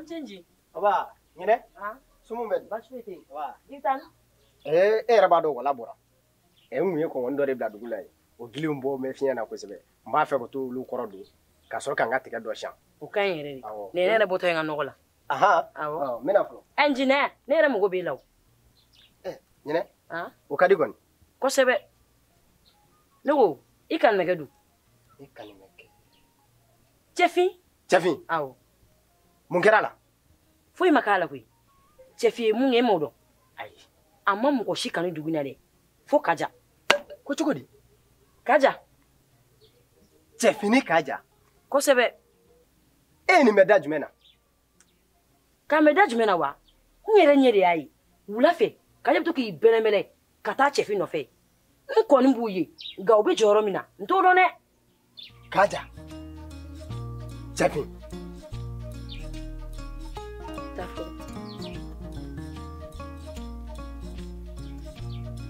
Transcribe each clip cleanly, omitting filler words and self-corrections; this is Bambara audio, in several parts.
An cɛ Aba, ɲinɛ? Sumu bɛ di? Baasi foyi tɛ yen. Aba. I bɛ taa ni? E yɛrɛ b'a dɔn wala bɔra. N kun ye kɔngɔni dɔ de bila dugu la yen. O giliw bɔ bɛ fiɲɛ na kosɛbɛ. N b'a fɛ ka t'olu kɔrɔ don ka sɔrɔ ka n ka tigɛ dɔ siyan. O ka ɲi yɛrɛ de. Awɔ. Nin ye ne yɛrɛ bɔtɔ ye n ka nɔgɔ la. Ahan. Awɔ. N bɛna fɔlɔ. Ɛ Njinɛ, ne yɛrɛ mago b'e la o. Ɲinɛ? O ka di kɔni. Kosɛbɛ. Ne ko i kanumɛkɛ dun? Ne kanumɛkɛ. Cɛfin. Cɛfin? Awɔ. Mun kɛra a la? Foyi ma k'a la koyi. Cɛfin ye mun kɛ e m'o dɔn? Ayi. A ma mɔgɔ si kanu dugu in na dɛ. Fo Kaja. Ko cogo di? Kaja. Cɛfin ni Kaja. Kosɛbɛ. E ye nin bɛ da jumɛn na? K'a mɛn da jumɛn na wa? N yɛrɛ ɲɛ de y'a ye. Wula fɛ, Kaja bɛ to k'i bɛlɛnbɛlɛn ka taa cɛfin nɔfɛ. N kɔni b'u ye, nka u bɛ jɔ yɔrɔ min na, n t'o dɔn dɛ. Kaja. Cɛfin. Taa fɔlɔ.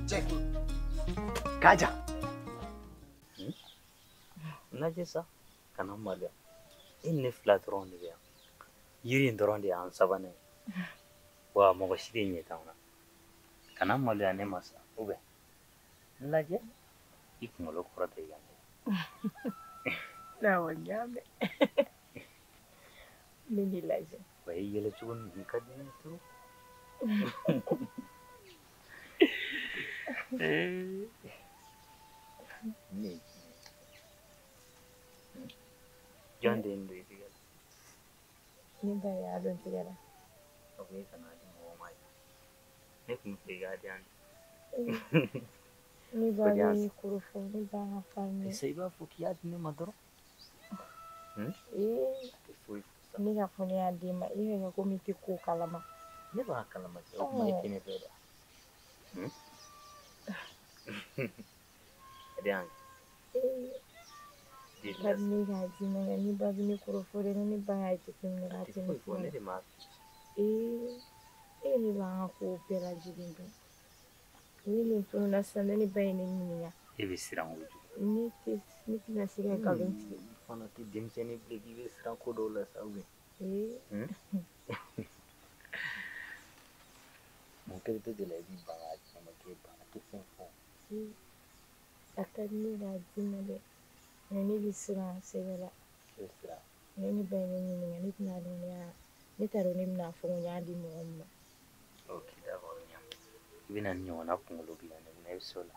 Cɛfin. Kaja. Lajɛ sa, kana maloya. E ni ne fila dɔrɔn de bɛ yan. Yiri in dɔrɔn de y'an sabanan ye. Wa mɔgɔ si de ɲɛ t'anw na. Kana maloya ne ma sa, ou bien? N lajɛ, i kunkolo kɔrɔta i ka ne. Awɔ, n y'a mɛn. N bɛ n'i lajɛ. Wa i yɛlɛ cogo nin ka di ne ye trop. Ne ye jumɛn ye? Jɔn de ye nin don i tigɛ la? Ne ba y'a don tigɛ la. A ko e kana di mɔgɔ ma ye. Ne tun bɛ fɛ i k'a di yan. Ne ba bɛ koro fɔ, ne ba ka farin. Ayisa, i b'a fɔ k'i y'a di ne ma dɔrɔn. Ee. A tɛ foyi fɔ sa. Ne ka fɔ ne y'a d'e ma, e ka kɛ komi i tɛ ko kalama. Ne b'a kalama cɛ, o kuma e tɛ ne fɛ dɛ. A di yan. Ka di ne k'a d'i ma, nka ne ba bɛ ne kɔrɔfɔ fɔ dɛ, ne ba y'a jateminɛ k'a tɛ ne fɔ. Ne de m'a fɔ. Ee, e ne b'an ka kow bɛɛ lajɛlen dɔn. Ni nin tununna sisan, ne ba ye ne ɲininka. E bɛ siran kojugu. Ne tɛna se ka nkalon tigɛ. I fana tɛ denmisɛnnin bilen k'i bɛ siran ko dɔw la sa ou bien? Ee. Mun kɛlen tɛ de la i b'i ban k'a di ne ma k'e ban a tɛ fɛn fɔ. A ka di ne k'a d'i ma dɛ, nka ne bɛ siran sɛbɛ la. E bɛ siran. Ne ne ba ye ne ɲininka, ne tɛna dɔn ne y'a, ne t'a dɔn ne bɛna fɔ ko n y'a di mɔgɔ min ma. Ok, d'accord, n y'a mɛn. I bɛna nin ɲɔgɔnna kunkolo dilan ne kunna, e bɛ se o la?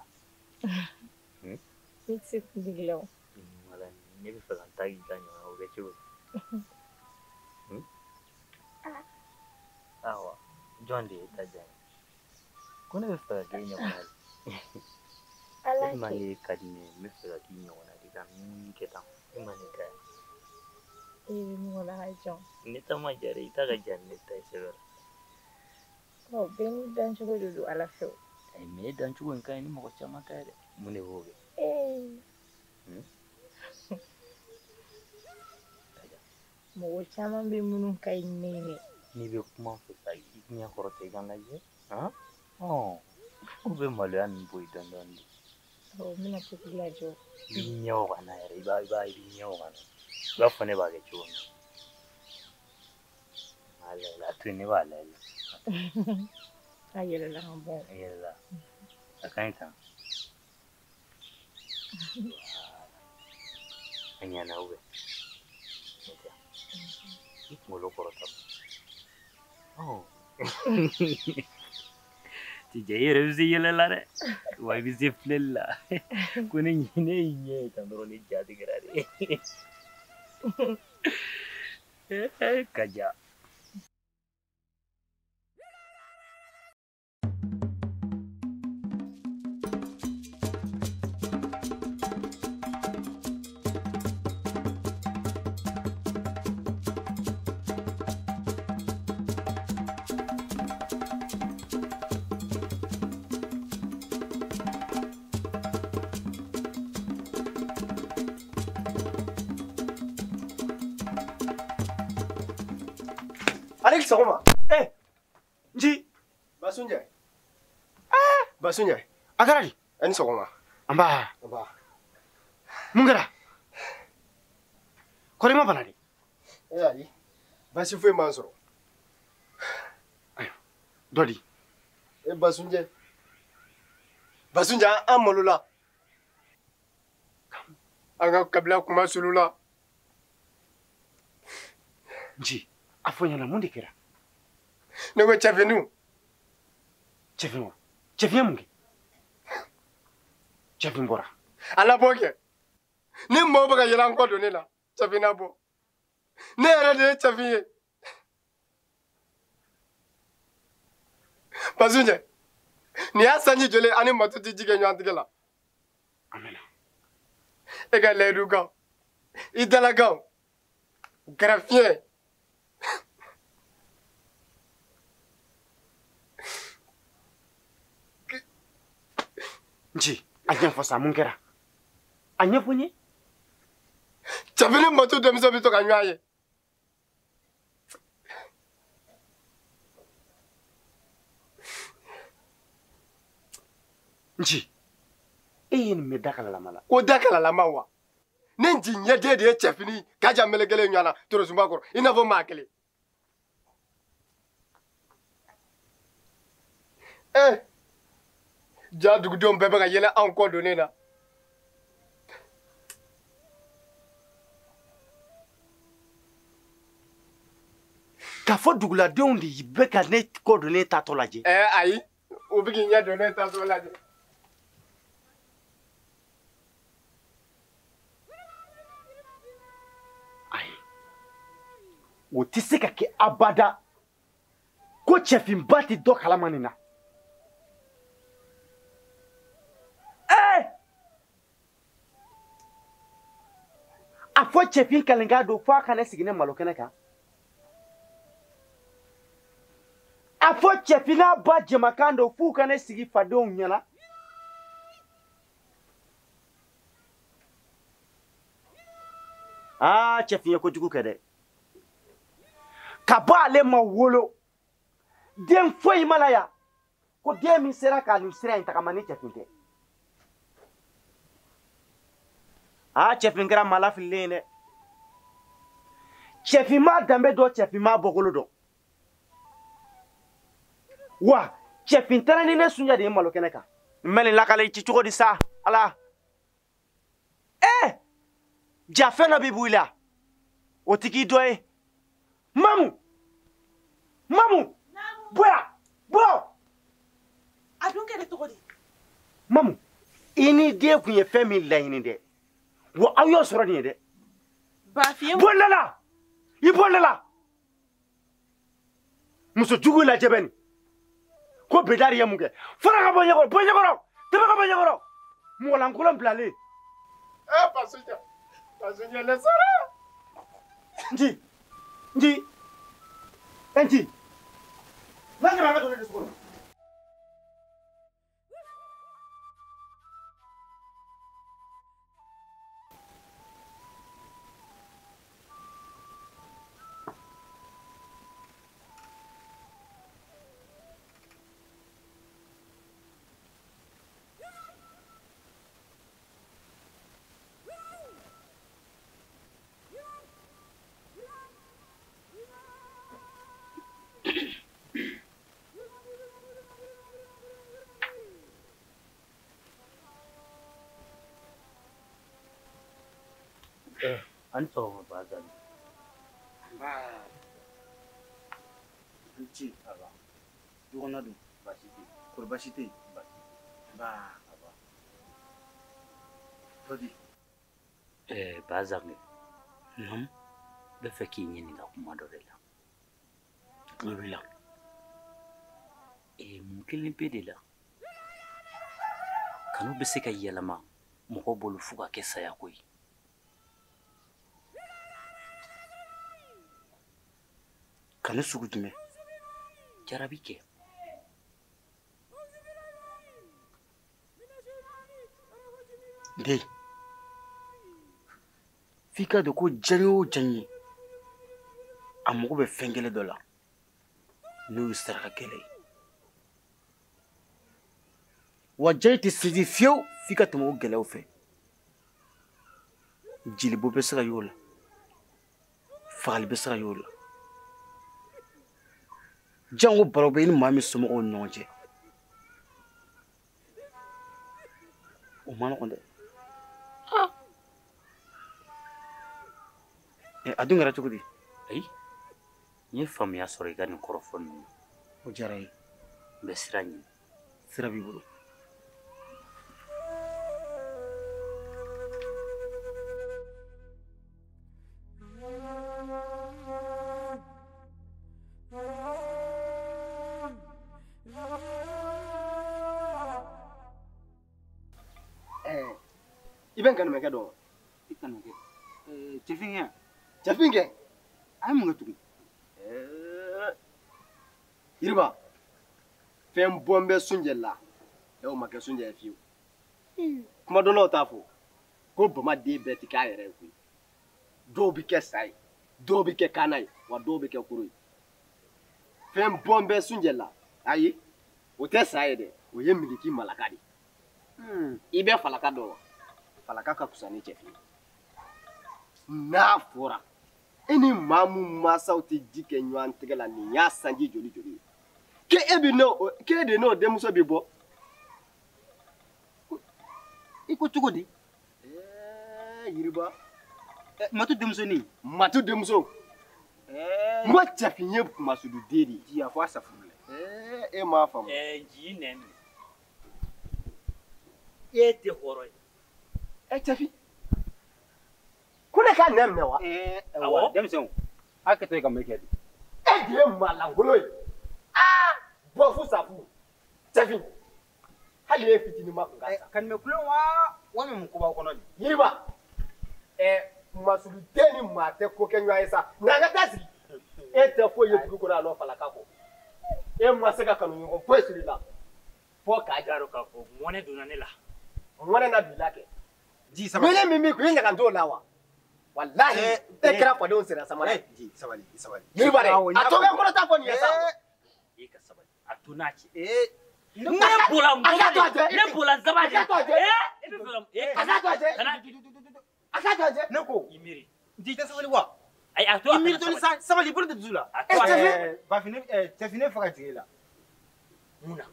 Ne tɛ se k'u dilan o. Wala, ne bɛ fɛ ka n ta k'i ta ɲɔgɔn na, o bɛ kɛ cogo di? Awa, jɔn de ye ta diya n ye? Ko ne bɛ fɛ ka k'e ɲɔgɔnna de. Ala E ma kɛ. ye ka di ne ye, n bɛ fɛ ka k'i ɲɔgɔnna de ka mun kɛ tan, e ma ne ta ye. E bɛ mɔgɔ la ka jɔn. Ne ta ma diya dɛ, i ta ka diya ni ne ta ye sɛbɛ la. Ɔ, bɛɛ n'i dancogo de don Ala fɛ o. Ayi, mais e dancogo in ka ɲi ni mɔgɔ caman ta ye dɛ. Mun de b'o kɛ? Ee. Mɔgɔ caman bɛ minnu ka ɲi ne ye dɛ. N'i bɛ kuma n fɛ sa, i ɲɛ kɔrɔta i ka n lajɛ. Han? Ɔn, ko bɛ maloya ninnu bɔ yen dɔɔni dɔɔni de. Ɔ, n bɛna to k'i lajɛ o. I b'i ɲɛ waga n na yɛrɛ, i b'a i b'i ɲɛ waga n na. I b'a fɔ ne b'a kɛ cogo min na. A layɛlɛ, a to yen, ne b'a layɛlɛ. A yɛlɛla ka bɔ. A yɛlɛla. A ka ɲi tan. A ɲɛna ou bien? I kunkolo kɔrɔta. Ɔ. Tija, i yɛrɛ bɛ se yɛlɛ la dɛ. Wa i bɛ se filɛli la. Ko ne ne y'i ɲɛ ye tan dɔrɔn ne ja tigɛra de. Kaja. Ale sɔgɔma. Eh, Nci. Basunjɛ. Basunjɛ. A kɛra di? E ni sɔgɔma. Nba. Nba. Mun kɛra? Kɔri ma bana de? Eh ayi. Baasi foyi m'an sɔrɔ. Dɔ di. E Basunjɛ. Basunjɛ an malola. An ka kabila kuma sulu la. Nci, a fɔ n ɲɛna mun de kɛra? Ne ko cɛfinniw. Cɛfin wa? Cɛfin ye mun kɛ? Cɛfin bɔra. A labɔ kɛ. Ni mɔgɔw bɛ ka yɛlɛ an kɔ don ne la, cɛfin na bɔ. Ne yɛrɛ de ye cɛfin ye. Basunjɛ, nin y'a sanji joli ani matu tɛ ji kɛ ɲɔgɔn tigɛ la. Amina. E ka layidu kan, i dalakan, o kɛra fiɲɛ ye. Nci, a ɲɛfɔ sa mun kɛra? A ɲɛfɔ n ye. Cɛfin ni matu denmisɛn bɛ to ka ɲɔgɔn ye. Nci, e ye nin mɛn da kalalama la. Ko da kalalama wa? Ne nci ɲɛden de ye cɛfini kaja melekelen ɲɔgɔn na torosunba kɔrɔ i n'a fɔ maa kelen. Ja dugudenw bɛɛ bɛ ka yɛlɛ anw kɔ donnen na. K'a fɔ duguladenw de bɛ ka ne kɔ donnen taatɔ lajɛ. Ayi, u bɛ k'i ɲɛ donnen taatɔ lajɛ. Ayi, o tɛ se ka kɛ abada ko cɛfinba tɛ dɔ kalama nin na. A fɔ cɛfin kalenkan don f'a ka ne sigi ne malo kɛnɛ kan. A fɔ cɛfin n'a ba jɛmakan don f'u ka ne sigi fadenw ɲɛna. Aa cɛfin ye kojugu kɛ dɛ. Ka bɔ ale ma wolo, den foyi ma na yan ko den min sera ka nin sira in tagama ni cɛfin tɛ. Aa cɛfin kɛra maa lafililen ye dɛ. Cɛfin m'a danbe dɔn, cɛfin m'a bɔkolo dɔn. Wa cɛfin taara ni ne Sunjɛ de ye malo kɛnɛ kan. N bɛ nin lakale ci cogo di sa Ala? Ja fɛn dɔ bɛ b'i la, o tɛ k'i dɔ ye. Mamu! Mamu! Bɔ yan! Bɔ! A dun kɛra cogo di? Mamu, i ni den kun ye fɛn min laɲini dɛ. Wa aw y'o sɔrɔ nin ye dɛ. Bafiye. Bɔ ne la! I bɔ ne la! Muso jugu lajɛ bɛ nin. Ko Bedari ye mun kɛ? Fara ka bɔ ɲɛkɔrɔ, bɔ ɲɛkɔrɔ! Tɛmɛ ka bɔ ɲɛkɔrɔ! Mɔgɔlankolon bilalen. Basunjɛ, Basunjɛ ne sara. Nci, Nci, Nci. N'a ɲɛma an ka don ne de so kɔnɔ. An sɔgɔma Bazali. Nba. N ci. Aba. Du kɔnɔna dun? Baasi tɛ yen. Kɔri baasi tɛ yen? Baasi tɛ yen. Nba. Aba. Tɔ di? Bazali. Naamu. N bɛ fɛ k'i ɲininka kuma dɔ de la. Tulo b'i la. Mun kelen pe de la kanu bɛ se ka yɛlɛma mɔgɔ bolo fo ka kɛ sayako ye? Kanu sugu jumɛn? Jarabi kɛ. Den, f'i k'a dɔn ko diɲɛ o diɲɛ a mago bɛ fɛn kelen dɔ la, n'o ye saraka kɛlɛ ye. Wa diɲɛ tɛ sinsin fiyewu f'i ka tɛmɛ o gɛlɛyaw fɛ. Jelibɔ bɛ se ka y'o la, fagali bɛ se ka y'o la. Jango baro bɛ i ni maa min somɔgɔw ni ɲɔgɔn cɛ. O ma nɔgɔn dɛ. A dun kɛra cogo di? Ayi, n ye faamuya sɔrɔ i ka nin kɔrɔfɔ ninnu na. O diyara n ye. N bɛ sira ɲini. Sira b'i bolo. I bɛ n kanumɛkɛ dɔn wa? I kanumɛkɛ? Cɛfinkɛ? Cɛfinkɛ? A ye mun kɛ tugun? Yiriba, fɛn bɔn bɛ Sunjɛ la, o ma kɛ Sunjɛ ye fiyewu. Kuma dɔnnaw t'a fɔ ko bama den bɛɛ ti k'a yɛrɛ ye koyi. Dɔw bɛ kɛ sa ye, dɔw bɛ kɛ kaana ye, wa dɔw bɛ kɛ koro ye. Fɛn bɔn bɛ Sunjɛ la, ayi, o tɛ sa ye dɛ, o ye miliki malaka de ye. I bɛ falaka dɔn wa? Falaka ka fisa ni cɛfin ye. N'a fɔra e ni maa mun mansaw tɛ ji kɛ ɲɔgɔn tɛgɛ la nin y'a sanji joli joli ye, k'e bi n'o k'e de n'o denmuso bi bɔ, i ko cogo di? Yiriba, Matu denmusonin? Matu denmuso. N ko cɛfin ye kumasudu den de ye. Ji a fɔ a safunɛ. E m'a faamu. Ji nɛn minɛ. E tɛ hɔrɔn ye. Cɛfin, ko ne ka nɛn minɛ wa? Awɔ, denmisɛnw, a kɛtɔ ye ka mun kɛ de? E de ye maalankolon ye. Aa, bɔ fu safu. Cɛfin, hali e fitinin ma kun ka sa. Kanumɛ kulon wa walima mun ko b'aw kɔnɔ de? Yiriba, masuluden ni maa tɛ ko kɛ ɲɔgɔn ye sa, nka an ka taa sigi. E tɛ foyi ye dugu kɔnɔ a n'o falaka kɔ. E ma se ka kanu ɲɔgɔn foyi siri la. Fo k'a jaro k'a fɔ mɔnɛ donna ne la. Mɔnɛ na bila kɛ. Ji sabali. Wele min b'i kun, i ɲagan t'o la wa? Walahi, e kɛra fadenw senna samara ye. Ji sabali, sabali. Yiriba dɛ, a to bɛ kɔnɔ ta fɔ nin ye sa. E ka sabali, a to n'a cɛ. Ne bɔra nbama de, ne bɔra nzaba de. A ka to a cɛ. E bɛ fɛ ka A ka to a cɛ. Kana. A ka to a cɛ. Ne ko. I miiri. Ji tɛ sabali wa? Ayi, a to a I miiri dɔɔni sa, sabali, i bolo tɛ dusu la. A to a cɛ. Bafin, cɛfin ne fa ka jigin e la. Mun na?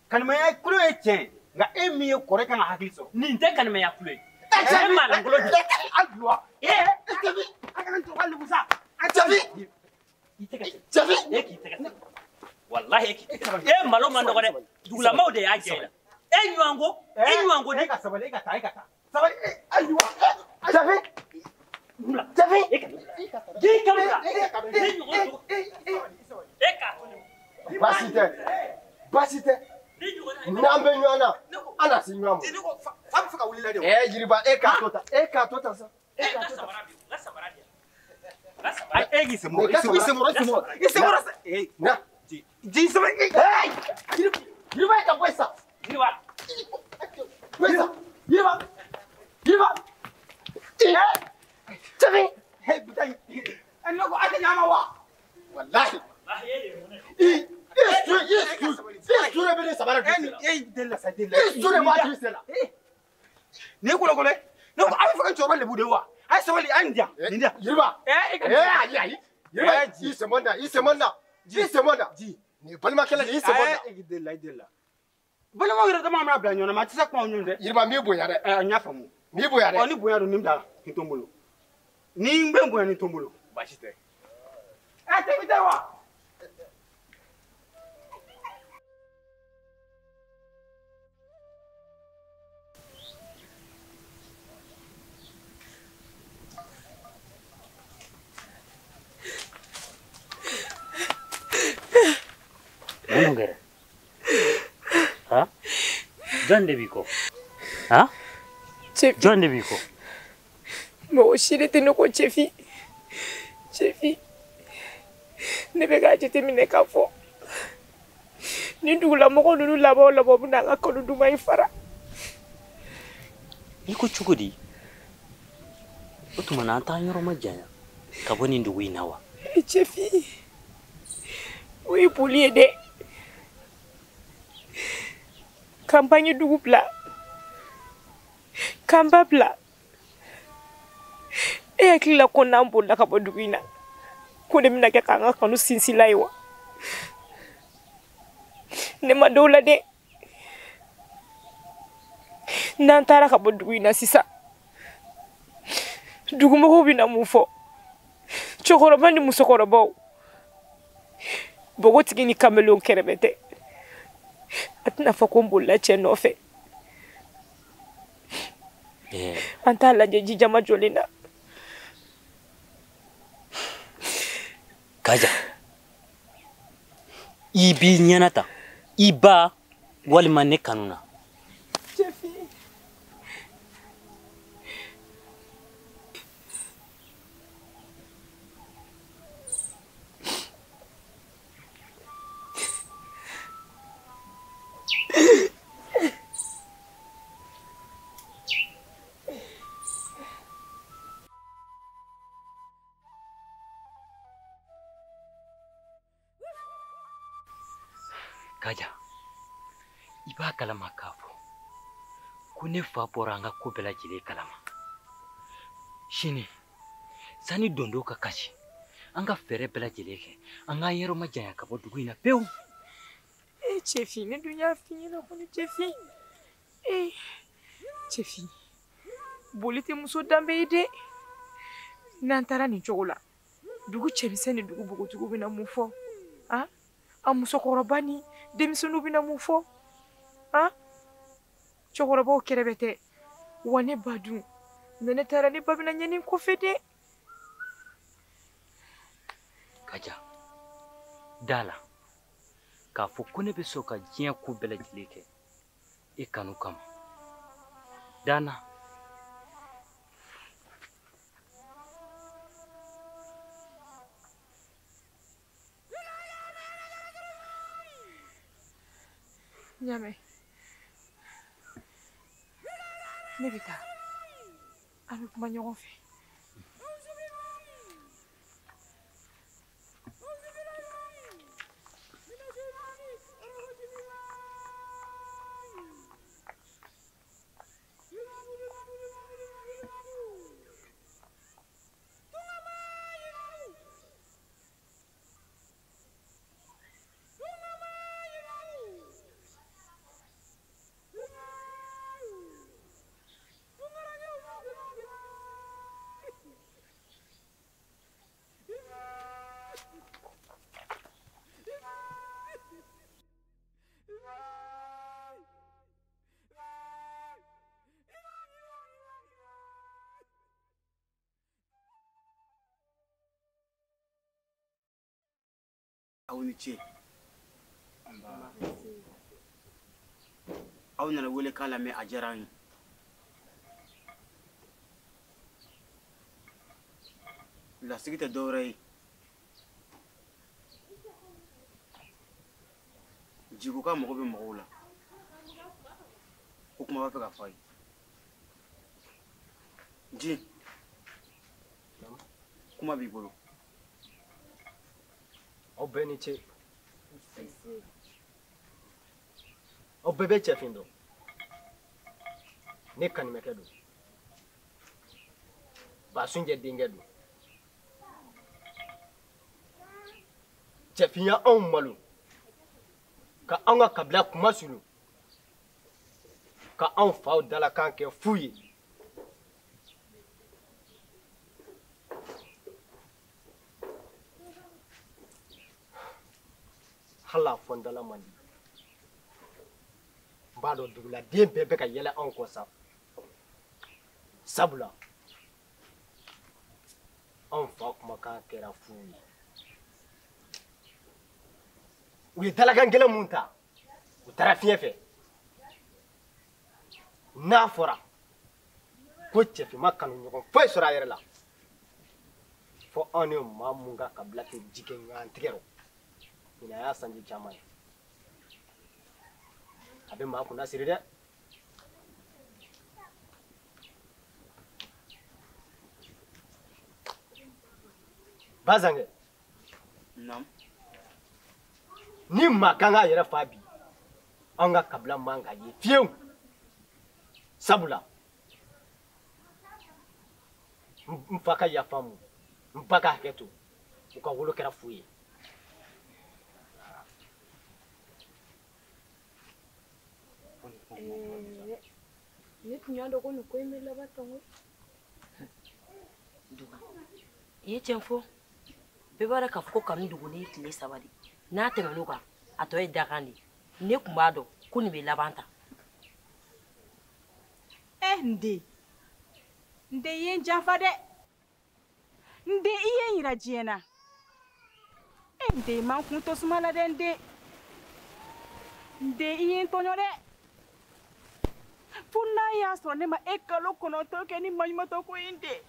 Kanumɛya kulo ye tiɲɛ, nka e min ye kɔrɔ kan ka hakili sɔrɔ. Nin tɛ kanumɛya kulo ye. E maa lankolon de. A cɛfin, a kana n tɔgɔ lebu sa. Cɛfin. I tɛgɛ sɛgɛn. Cɛfin. E k'i tɛgɛ sɛgɛn. Walahi e k'i tɛgɛ sɛgɛn. E malo man nɔgɔ dɛ. Dugulamaw de y'a jɛ e la. E ɲuman ko, e ɲuman ko E ka sabali, e ka taa, e ka taa. Sabali, ayiwa. Cɛfin. Cɛfin. E ka ji ka bila. Ne ɲɔgɔn cogo. E k'a to ne. Baasi tɛ. Baasi tɛ. N'an bɛ ɲɔgɔn na, an na se ɲɔgɔn ma. Ne ko fa bɛ fɛ ka wuli la de. Yiriba, e k'a to tan. E k'a to tan sa. E k'a to tan. N ka samara di yan. N ka samara. E k'i sen bɔ, i sen bɔ, i sen bɔ, i sen bɔ. Na. Ji sabali. Yiriba, e ka bɔ yen sa. Yiriba. Bɔ yen sa. Yiriba. Yiriba. Cɛfin. Putain. Ne ko a tɛ ɲ'a ma wa? Walahi. I su de bɛ ne samara dun sen la. E delila sa, delila. I su de b'a dun sen la. Nin ye kolokolo ye. Ne ko a bɛ fɛ ka cɛkɔrɔba lebu de wa? A ye sabali, a ye nin di yan. Nin di yan. Yiriba. Ayi, ayi. Yiriba, i sen bɔ nin na, i sen bɔ nin na. I sen bɔ nin na. Nin ye balimakɛlɛ de ye, i sen bɔ nin na. E delila, i delila. Balimaw yɛrɛ dama mana bila ɲɔgɔn na, maa tɛ se kuma ɲɔgɔn dɛ. Yiriba, n b'i bonya dɛ. N y'a faamu. N b'i bonya dɛ. Ɔ, ni bonya don, nin bila nin to n bolo. Ni n bɛ n bonya, nin to n bolo. Baasi tɛ. Cɛfin tɛ wa? Mun kɛra? Ha? Jɔn de b'i kɔ? Ha? Jɔn de b'i kɔ? Mɔgɔ si de tɛ ne kɔ cɛfin. Cɛfin, ne bɛ k'a jateminɛ k'a fɔ ni dugulamɔgɔ ninnu laban o laban u bɛna an ka kanu duman in fara. I ko cogo di? O tuma na an t'an yɔrɔ ma janya ka bɔ nin dugu in na wa? Cɛfin, o ye boli ye dɛ. K'an bange dugu bila, k'an ba bila. E hakili la ko n'an bolila ka bɔ dugu in na, ko de bɛna kɛ k'an ka kanu sinsinla ye wa? Ne ma dɔw la dɛ. N'an taara ka bɔ dugu in na sisan, dugumɔgɔw bɛna mun fɔ? Cɛkɔrɔba ni musokɔrɔbaw, npogotigi ni kamelenw kɛrɛfɛ tɛ. A tɛna fɔ ko n bolila cɛ nɔfɛ. An t'a lajɛ jijama jɔlen na. Kaja, i b'i ɲɛna ta i ba walima ne kanu na. Cɛfin. Kaja, i b'a kalama k'a fɔ ko ne fa bɔra an ka ko bɛɛ lajɛlen kalama. Sini, sani dondo ka kasi, an ka fɛɛrɛ bɛɛ lajɛlen kɛ, an k'an yɔrɔ majanya ka bɔ dugu in na pewu. E cɛfin, ne dun y'a f'i ɲɛna ko ne cɛfin. E cɛfin, boli tɛ muso danbe ye dɛ. N'an taara nin cogo la, dugu cɛmisɛn ni dugu npogotigiw bɛna mun fɔ? Han? A musokɔrɔba ni denmisɛnninw bɛna mun fɔ? Han? Cɛkɔrɔbaw kɛrɛfɛ tɛ. Wa ne ba dun, ne ne taara ne ba bɛna ɲɛ nin kɔfɛ dɛ. Kaja, da la k'a fɔ ko ne bɛ sɔn ka diɲɛ ko bɛɛ lajɛlen kɛ e kanu kama. Da n na. N y'a mɛn. Ne bɛ taa. An bɛ kuma ɲɔgɔn fɛ. Aw ni ce. Aw nana wele k'a lamɛn, a diyara an ye. Lasigi tɛ dɔwɛrɛ ye. Jiko ka mago bɛ mɔgɔw la. Ko kuma b'a fɛ ka fɔ a ye. Ji, kuma b'i bolo. Aw bɛɛ ni ce. Aw bɛɛ bɛ cɛfin dɔn. Ne kanimɛkɛ don. Basunjɛ denkɛ don. Cɛfin y'anw malo ka anw ka kabila kuma sulu ka anw faw dalakan kɛ fu ye. Hali a fɔ n dala man di. N b'a dɔn duguladen bɛɛ bɛ ka yɛlɛ anw kɔ sa. Sabula anw fa kumakan kɛra fu ye. U ye dalakan gɛlɛn mun ta, u taara fiɲɛ fɛ. N'a fɔra ko cɛfinma kanu ɲɔgɔn foyi sɔrɔ a yɛrɛ la, fo anw ni maa mun ka kabila tɛ ji kɛ ɲɔgɔn tigɛ rɔ. Ɲinan y'a sanji caman ye. A bɛ maa kunna siri dɛ. Bazankɛ. Naamu. Ni maa kan k'a yɛrɛ fa bi, anw ka kabila man ka ye fiyewu. Sabula n fa ka yafa n ma, n ba ka hakɛ to, u ka wolo kɛra fu ye. Ne tun y'a dɔn ko nin ko in bɛ laban tan koyi. Duga, i ye tiɲɛ fɔ. Bɛɛ b'a dɔn k'a fɔ ko kanu dogolen ye tile 3 de. N'a tɛmɛn'o kan, a tɔ ye dakan de ye. Ne tun b'a dɔn ko nin bɛ laban tan. N den, n den i ye n janfa dɛ. N den i ye n yira diɲɛ na. N den i ma n kun to suma la dɛ n den. N den i ye n tɔɲɔ dɛ. Fo n'a y'a sɔrɔ ne ma e kalo 9 kɛ ni maɲumatɔ ko ye n den.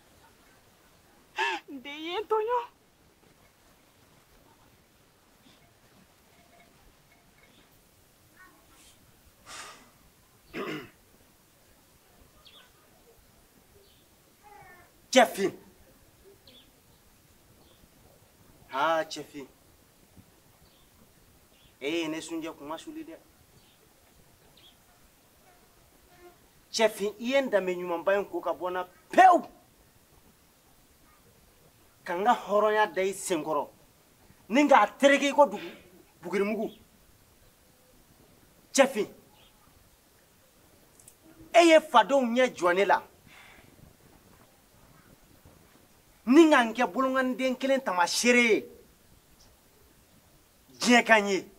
N den i ye n tɔɲɔ. Cɛfin, aa cɛfin, e ye ne sunjɛ kuma suli dɛ. Cɛfin, i ye n danbe ɲumanba in ko ka bɔ n na pewu, ka n ka hɔrɔnya da i senkɔrɔ ni k'a tereke i ko dugu bugurimugu. Cɛfin, e ye fadenw ɲɛ jɔ ne la ni ka n kɛ bolonkɔniden kelen tamaseere ye diɲɛ ka n ye.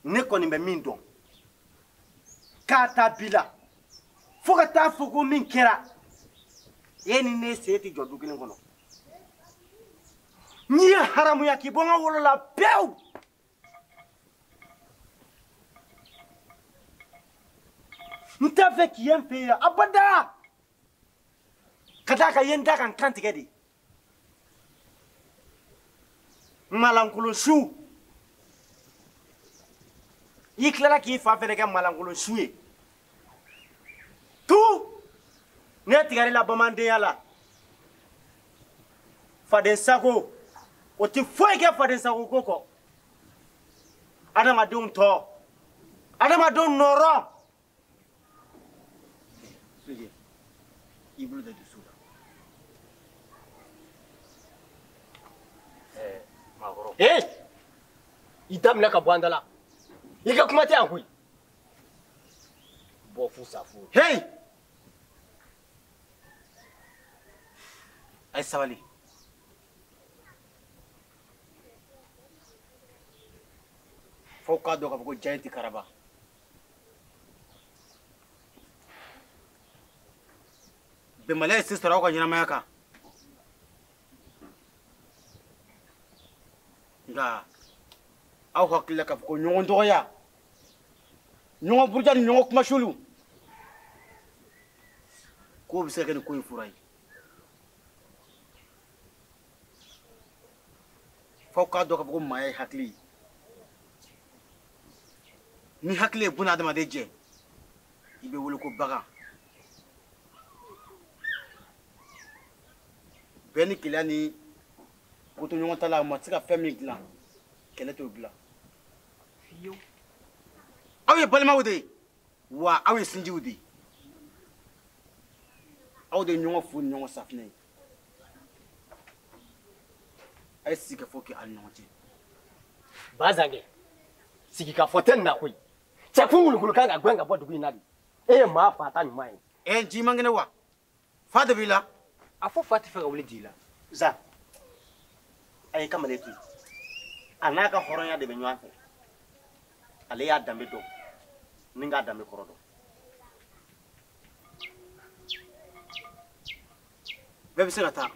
Ne kɔni bɛ min dɔn k'a ta bi la fo ka taa fɔ ko min kɛra, e ni ne sen tɛ jɔ du kelen kɔnɔ. N'i ye haramuya k'i bɔ n ka wolo la pewu. N t'a fɛ k'i ye n fɛ yen abada. Ka d'a kan i ye n da ka n kan tigɛ de. Malankolon su. I tilala k'i fa fɛnɛ kɛ malankolon su ye. Tu! Ne tigɛr'i la bamanandenya la. Faden sago, o ti foyi kɛ faden sago ko kɔ. Adamadenw tɔ, adamadenw nɔrɔ. I bolo da dusu la. Maakɔrɔ. Ee! I da minɛ ka bɔ an da la. I ka kuma tɛ yan koyi. Bɔ fu sa fu. Hey! A ye sabali. F'aw k'a dɔn k'a fɔ ko diya tɛ karaba. Bɛnbaliya ye se sɔrɔ aw ka ɲɛnamaya kan. Nka aw hakili la k'a fɔ ko ɲɔgɔn dɔgɔya, ɲɔgɔn buruja ni ɲɔgɔn kumasulu, k'o bɛ se ka kɛ nin ko in fura ye. F'aw k'a dɔn k'a fɔ ko maaya ye hakili ye. Ni hakili ye buna adamaden jɛ, i bɛ wele ko bagan. Bɛɛ ni keleya ni kotoɲɔgɔn ta la, a ma se ka fɛn min dilan, kɛlɛ t'o dilan. Aw ye balimaw de ye, wa aw ye sinjiw de ye. Aw de ye ɲɔgɔn fu ni ɲɔgɔn safinɛ ye. A ye sigikafɔ kɛ aw ni ɲɔgɔn cɛ. Bazankɛ, sigikafɔ tɛ nin na koyi. Cɛfin wulukulu kan ka gɛn ka bɔ dugu in na de. E ye maa fata ɲuman ye. Ɛ ji man kɛnɛ wa? Fa de b'i la. A fɔ fa tɛ fɛ ka wuli ji la. Za, a ye kamalen to yen. A n'a ka hɔrɔnya de bɛ ɲɔgɔn fɛ. Ale y'a danbe dɔn, ni k'a danbe kɔrɔ dɔn. Bɛɛ bɛ se ka taa.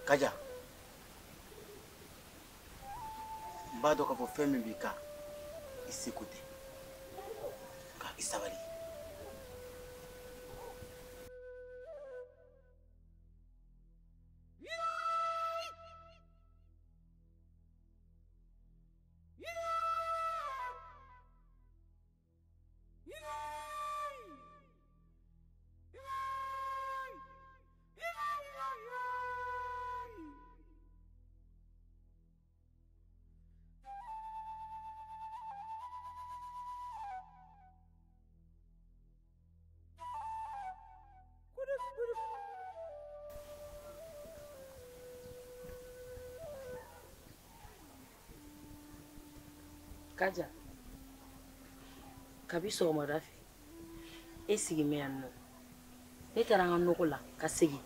Kaja, n b'a dɔn k'a fɔ fɛn min b'i kan, i seko tɛ, nka i sabali. Kaja, kabi sɔgɔmada fɛ e sigi mɛ yan nɔ, ne taara an ka nɔgɔ la ka segin,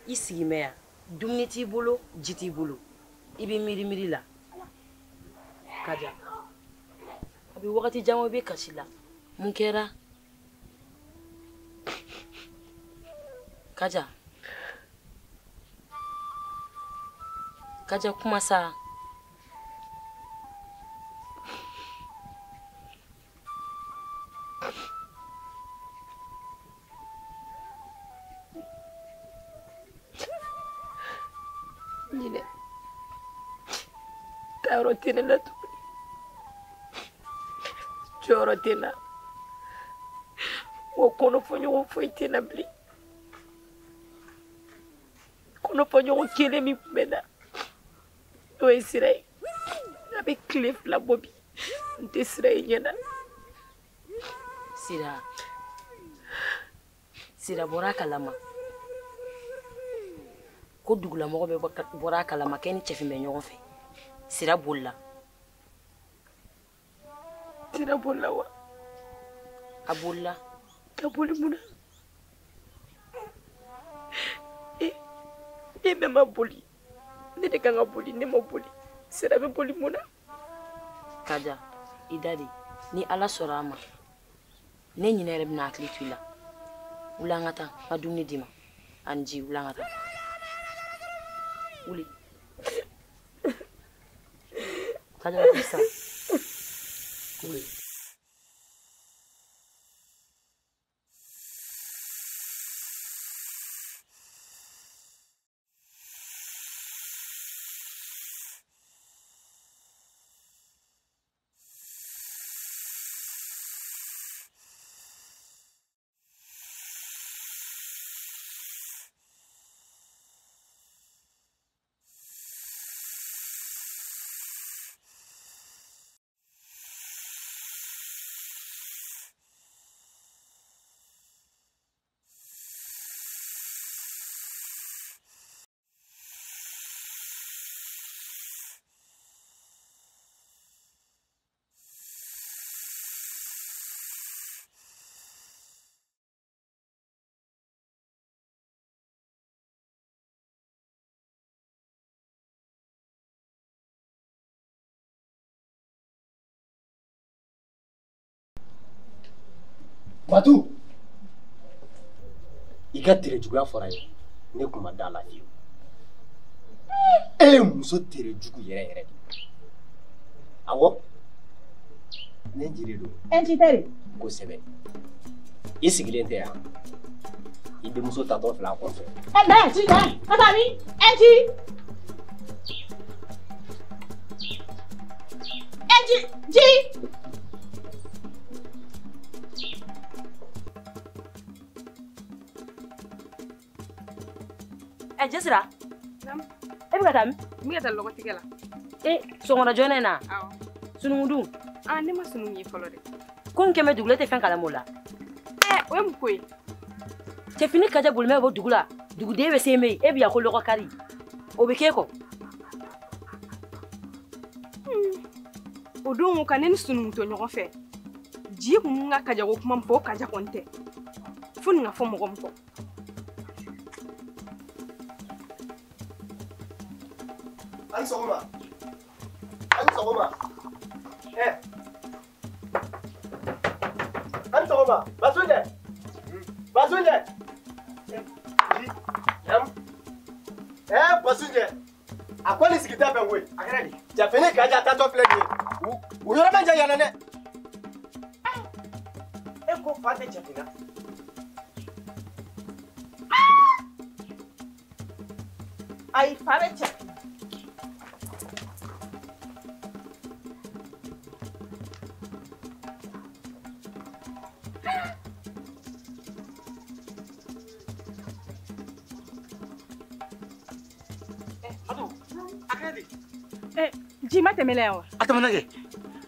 i sigi mɛ yan, dumuni t'i bolo, ji t'i bolo, i bɛ miiri miiri la. Kaja, a bɛ wagati jan i bɛ kasi la, mun kɛra? Kaja, Kaja kuma sa. Ɲinɛ taayɔrɔ tɛ ne la tuguni, jɔyɔrɔ tɛ n na, wa kɔnɔfɔɲɔgɔn foyi tɛ n na bilen. Kɔnɔfɔɲɔgɔn kelen min tun bɛ n na, n'o ye Sira ye, a bɛ tile 2 bɔ bi, n tɛ Sira ye ɲɛ na. Sira, Sira bɔra a kalama ko dugulamɔgɔ bɛɛ bɔra a kalama k'e ni Cɛfin bɛ ɲɔgɔn fɛ. Sira bolila. Sira bolila wa? A bolila. Ka boli mun na? E bɛɛ ma boli, ne de kan ka boli, ne ma boli. Sira bɛ boli mun na? Kaja, i da de, ni Ala sɔrɔ a ma, ne ɲinɛ yɛrɛ bɛna hakili to i la. Wuli an ka taa, n ka dumuni d'i ma ani ji, wuli an ka taa. Wuli. Kaja, wuli sa. Wuli. Batu, i ka tere juguya fɔra ye, ne kun ma da la fiyewu. E ye muso tere jugu yɛrɛ yɛrɛ de. Awɔ, ne jiri don. E ci tɛ de? Kosɛbɛ. I sigilen tɛ yan. I denmuso tatɔ filɛ a kɔfɛ. Ɛ na yan ci na yan, ka taa min? E ci. E ci ci. Ɛ Jɛsira, e bɛ ka taa min? N bɛ ka taa lɔgɔtigɛ la. E sɔgɔmada joona in na? Awɔ. Sununkun dun? Aa ne ma sununkun ye fɔlɔ dɛ. Ko n kɛmɛ dugu la, e tɛ fɛn kalama o la. Ɛ o ye mun ko ye? Cɛfini Kaja bolimɛ bɔ dugu la, duguden bɛ se min, e bɛ yan ko lɔgɔ kari. O bɛ k'e kɔ. O don ka ne ni sununkun to ɲɔgɔn fɛ, ji kun ka Kaja ko kuma min fɔ, o Kaja kɔni tɛ. Fo nin ka fɔ mɔgɔ min kɔ. Ani sɔgɔma. Ani sɔgɔma. Ɛ. Ani sɔgɔma. Basunjɛ. Basunjɛ. Ji. Yam. Ɛ Basunjɛ. A ko ni sigi tɛ bɛn koyi. A kɛra di? Cɛfini Kaja tatɔ filɛ nin ye. U yɔrɔ man jan yan na dɛ. E ko fa tɛ Cɛfini na. Ayi, fa bɛ Cɛfini. Ji ma tɛmɛ la yan wa? A tɛmɛna kɛ.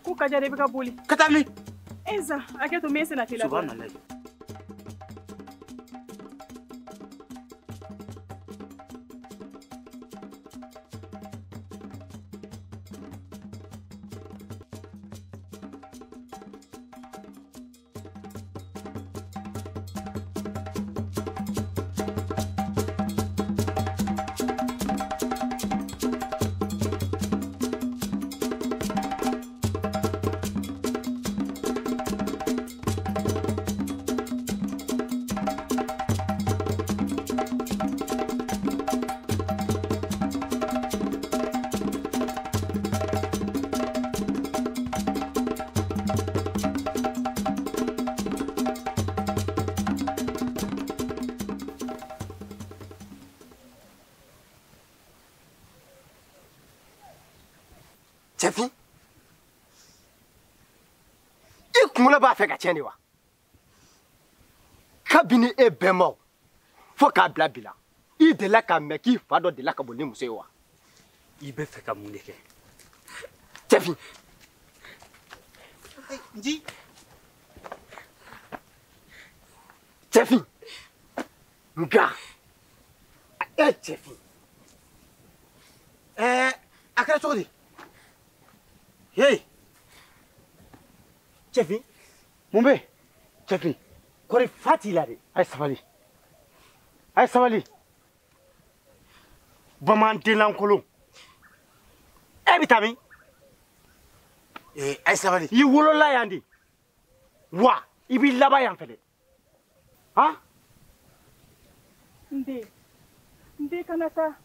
Ko Kaja de bɛ ka boli. Ka taa min? E zan, hakɛ to n bɛ n senna teliya. Subhanallah. Cɛfin, i kunkolo b'a fɛ ka tiɲɛ de wa? Kabini e bɛnbaw fo k'a bila bi la, i delila k'a mɛn k'i fa dɔ delila ka boli ni muso ye wa? I bɛ fɛ ka mun de kɛ? Cɛfin. Nji. Cɛfin. Nka e cɛfin. A kɛra cogo di? Hey! Cɛfin. Mun bɛ? Cɛfin. Kɔri fa t'i la dɛ. A ye sabali. A ye sabali. Bamanan lankolon. E bɛ taa min? A ye sabali. I wolola yan de. Wa i b'i laban yan fɛnɛ. Han? N den. N den kana taa.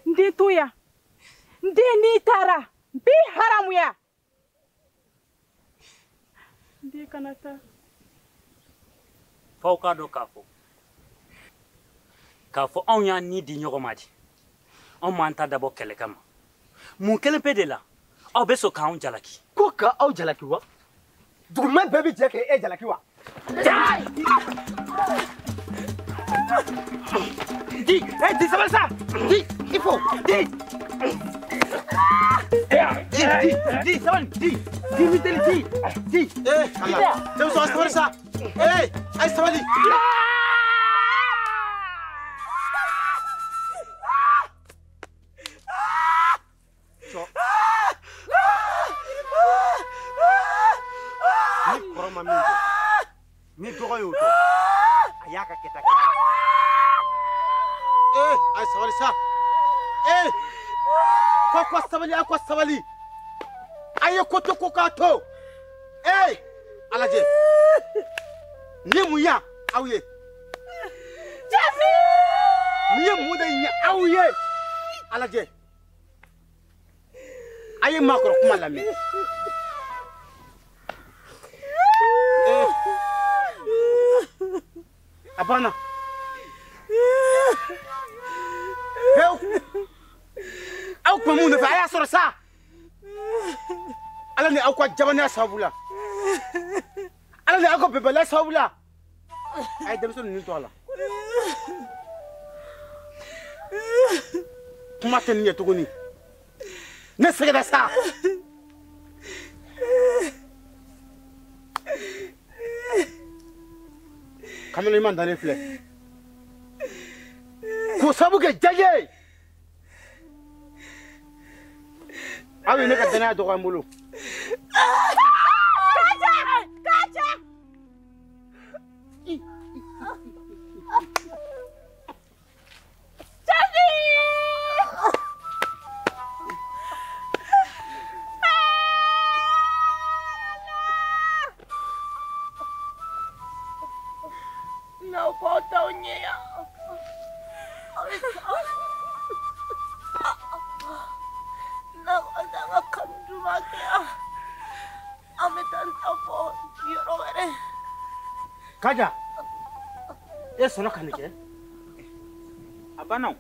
N den to yan. N den n'i taara n b'i haramuya. N den kana taa. F'aw k'a dɔn k'a fɔ anw y'an ni di ɲɔgɔn ma de. Anw m'an ta dabɔ kɛlɛ kama. Mun kelen pe de la aw bɛ sɔn k'anw jalaki? Ko ka aw jalaki wa? Duguma bɛɛ bɛ jɛ k'e jalaki wa? Di, di sabali sa. Di, il faut. Di. Di, di, di, sabali, di. Di, mi teli, di. Di. Allah. Denmisɛnw, sabali sa. A ye sabali. Ni kɔrɔ ma min kɛ, ni dɔgɔ y'o dɔn, a y'a ka kɛta kɛ. A ye sabali sa. Ko ko sabali, a ko sabali. A ye ko to ko k'a to. A lajɛ. Nin ye mun ye aw ye? Nin ye mun de ye aw ye? A lajɛ. A ye maakɔrɔ kuma lamɛn. A banna. Pewu. Aw tun bɛ mun nɔfɛ a y'a sɔrɔ sa. Ala ni aw ka jamanaya sababu la. Ala ni aw ka bɛnbaliya sababu la. A ye denmisɛnnin ninnu to a la. Kuma tɛ nin ɲɛ tuguni. Ne sɛgɛnna sa. Kamalen ɲuman dannen filɛ. K'o sababu kɛ jaje ye. Aw ye ne ka danaya dɔgɔya n bolo. Kaja! Cɛfin! N'aw k'aw t'aw ɲɛ yan. N'aw t'an ka kanu duman kɛ yan. An bɛ taa n ta fɔ yɔrɔ wɛrɛ. Kaja, e sɔnna ka nin kɛ? A banna o.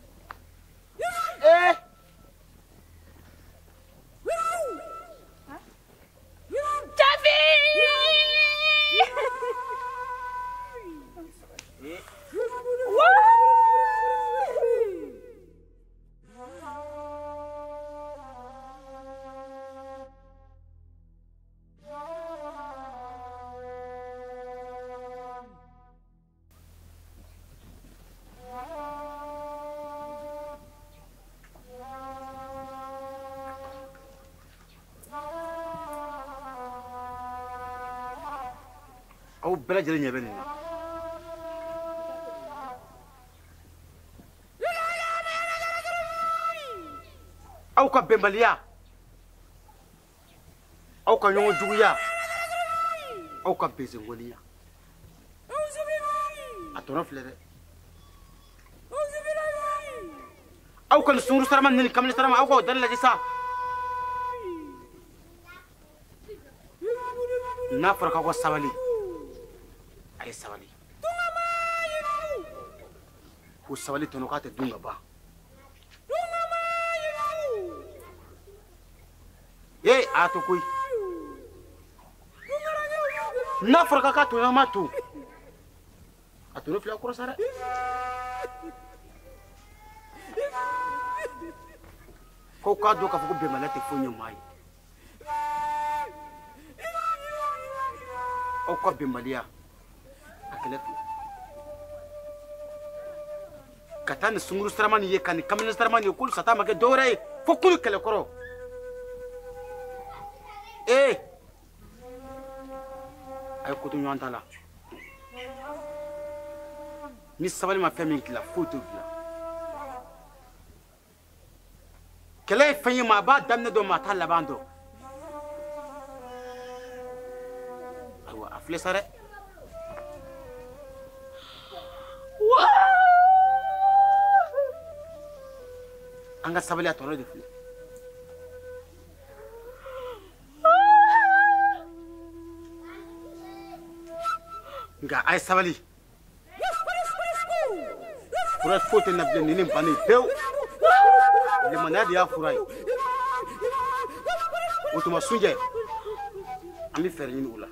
Cɛfin! Aw bɛɛ lajɛlen ɲɛ bɛ nin na. Aw ka bɛnbaliya, aw ka ɲɔgɔn juguya, aw ka bezenkɔniya. A tɔnɔ filɛ dɛ. Aw ka nin sunguru sarama ni nin kamalen sarama, aw k'o dani lajɛ sa. N'a fɔra k'aw ka sabali, a ye sabali. Ko sabali tɔnɔ k'a tɛ dun ka ban. Ee a to koyi. N'a fɔra k'a ka to n'a ma to. A to ne filɛ kɔrɔ sa dɛ. Ko k'a dɔn k'a fɔ ko bɛnbaliya tɛ foyi ɲɛ maa ye. Aw ka bɛnbaliya a kɛlɛ filɛ. Ka taa ni sunguru sirama nin ye ka nin kamalen sirama nin ye k'olu sata ma kɛ dɔwɛrɛ ye fo kulu kɛlɛkɔrɔ. Ee a ye ko to ɲɔgɔn ta la. Ni sabali ma fɛn min dilan foyi t'o dilan. Kɛlɛ ye fɛn ye maa b'a daminɛ dɔn maa t'a laban dɔn. Ayiwa a filɛ sa dɛ. An ka sabali a tɔnɔ de filɛ. Nka a ye sabali. Fura foyi tɛ na bilen ni nin bannen pewu. Limaniya de y'a fura ye. O tuma Sunjɛ, an bɛ fɛɛrɛ ɲini o la.